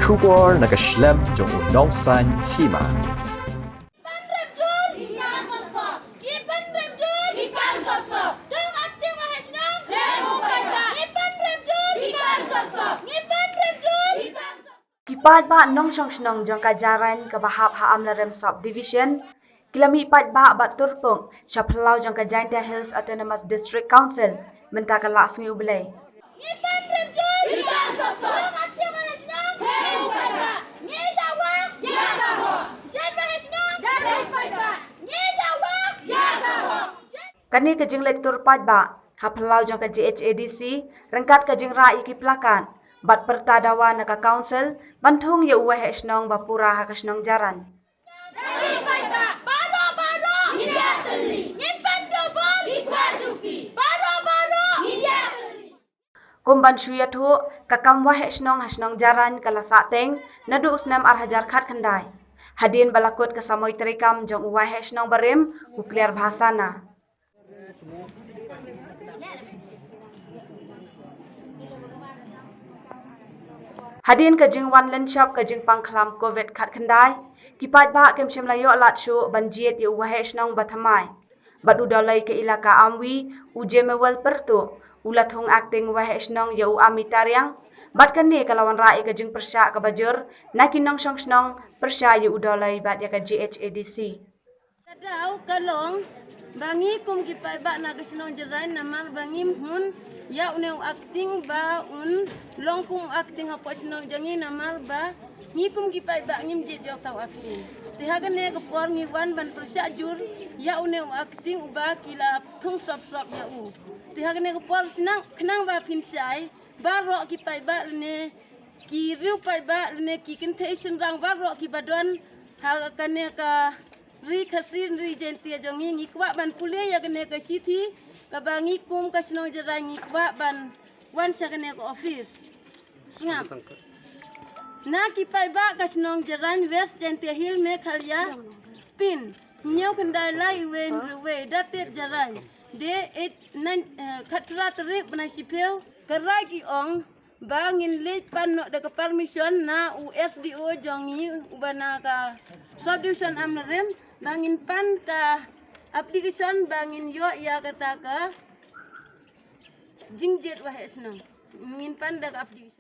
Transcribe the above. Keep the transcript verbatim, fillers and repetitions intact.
Khubor na ka shlem jong u nongsan hima. Pan rem jur, ki pan sop sop. Ki pan rem jur, ki pan sop sop. Dong akting waheh shnong, rem u paidbah. Ki pan rem jur, ki pan sop sop. Ki pan rem jur, ki pan sop sop. Ki paidbah nongshong shnong jong ka Jarain kaba hap ha Amlarem Sub Division ki la mih paidbah bad turpuk sha phyllaw jong ka Jaintia Hills Autonomous District Council mynta ka la sngi U Blei. Ngi pan rem jur, ngi pan sop sop. Ngi ngat ïa ma shnong, ngi dawa, ïa dawa. Jai ma shnong, jai ma, ngi dawa, ïa dawa. Kane ka jingleit tur paidbah ha phyllaw jong ka G H A D C ryngkat ka jingrah ïa ki plakat bad pyrta dawa na ka council ban thung ïa u waheh shnong ba pura ha ka shnong Jarain. Baroh baroh, ngi ïa tylli. Ngin pan dobor, ngi kwah shuki. Baroh baroh, ngi ïa tylli. Kum ban shu ïathuh, ka kam waheh shnong ha shnong Jarain ka la sahteng naduh u snem ar hajar khatkhyndai, hadien ba la kut ka samoi treikam jong u waheh shnong barim u Kliar Bhasana. Hadien ka jingwan lynshop ka jingpang khlam covid khatkhyndai, ki paidbah kim shym la ïoh lad shuh ban jied ïa u waheh shnong ba thymmai. Bad u Doloi ka Elaka Amwi, u Jemewel Pyrtuh, u la thung acting waheh shnong ïa u Ami Tariang. Bad kane ka la wanrah ïa ka jingpyrshah kaba jur na ki nongshong shnong pyrshah ïa u Doloi bad ïa ka G H A D C. Ka daw ka long ba ngi kum ki paidbah na ka shnong Jarain namar ba ngim hun ïa une u acting ba un long kum u acting hapoh shnong jong ngi namar ba ngi kum ki paidbah ngim jied ïa uta u acting. Te ha kane ka por ngi wan ban pyrshah jur ïa une u acting uba ki la thung sop sop ïa u. Te ha kane ka por shnang khnang ba phin shai baroh ki paidbah lane ki riew paidbah lane ki kynthei shynrang baroh kiba don ha kane ka ri Khasi, ri Jaintia jong ngi, ngi kwah ban pule ïa kane ka shithi kaba ngi kum ka shnong Jarain ngi kwah ban wan sha kane ka office. Sngap. Na ki paidbah ka shnong Jarain, West Jaintia Hills, Meghalaya, pin hynñiew khyndai lai wei hynriew wei, dated Jarain, date eight nine, eh, khatphra tarik bnai shiphew. Ka rai ki ong ba ngin leit pan noh da ka permission na u S D O jong ngi uba na ka subdivision Amlarem, ba ngin pan ka application ba ngin ïoh ïa kata ka jingjied waheh shnong. Ngin pan da ka application.